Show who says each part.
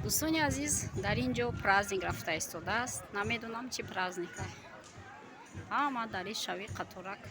Speaker 1: Дӯстони азиз, дар ин ҷо праздник рафта истодааст. Намедонам, чӣ праздника. Ҳама дар ин шави қаторак.